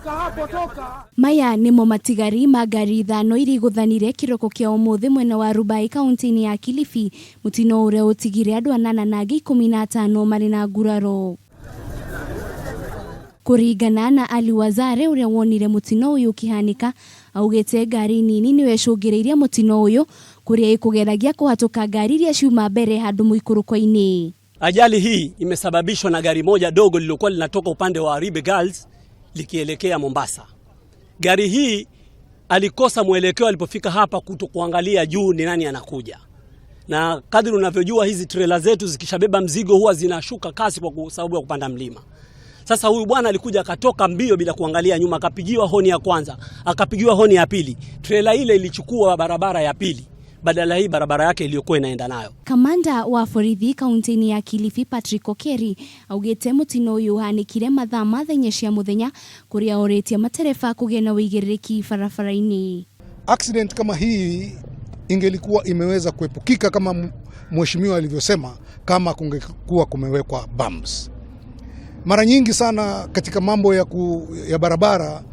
Toka hapo, toka. Maya nĩmo matigari ma ngari ithano iria igũthanire kĩroko kĩa ũmũthĩ mwena wa Rubai kaunti-inĩ ya Kilifi, mũtino ũrĩa ũtigire andũ anana na angĩ 15 marĩ na nguraro. Kũringana na Ali Wazare ũrĩa wonire mũtino ũyũ ũkĩhanĩka, augĩte ngari nini nĩyo ĩcũngĩrĩirie mũtino ũyũ kũrĩa ĩkũgeragia kũhatũka ngari iria ciuma mbere handũ mũikũrũko-inĩ. Ajali hii imesababishwa na gari moja dogo lililokuwa linatoka upande wa Ribe Girls likielekea Mombasa. Gari hii alikosa mwelekeo alipofika hapa, kuto kuangalia juu ni nani anakuja, na kadri unavyojua hizi trela zetu zikishabeba mzigo huwa zinashuka kasi kwa sababu ya kupanda mlima. Sasa huyu bwana alikuja akatoka mbio bila kuangalia nyuma, akapigiwa honi ya kwanza, akapigiwa honi ya pili. Trela ile ilichukua barabara ya pili badala hii barabara yake iliyokuwa inaenda nayo. Kamanda wa borithi kaunti-inĩ ya Kilifi Patrick Okeri augĩte mũtino ũyũ ũhanĩkire mathaa ma thaa inya cia mũthenya kũrĩa orĩtie matereba kũgĩa na ũigĩrĩrĩki barabara-inĩ. Accident kama hii ingelikuwa imeweza kuepukika kama mheshimiwa alivyosema, kama kungekuwa kumewekwa bumps. Mara nyingi sana katika mambo ya barabara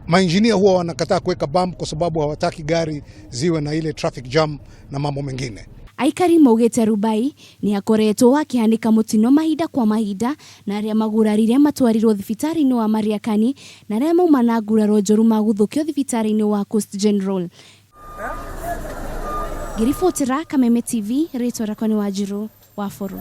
mainjinia huwa wanakataa kuweka bump kwa sababu hawataki gari ziwe na ile traffic jam na mambo mengine. Aikari maugĩte Rubai nĩ akoretwo akĩhanĩka mũtino mahinda kwa mahinda na arĩa magurarire matwarirwo thibitarĩ-inĩ wa Mariakani na arĩa mauma na nguraro njũru maguthũkio thibitarĩ-inĩ wa Coast General. Ngĩribotera Kameme TV, rĩtwa rĩakwa nĩ Wanjirũ wa Bũrũ.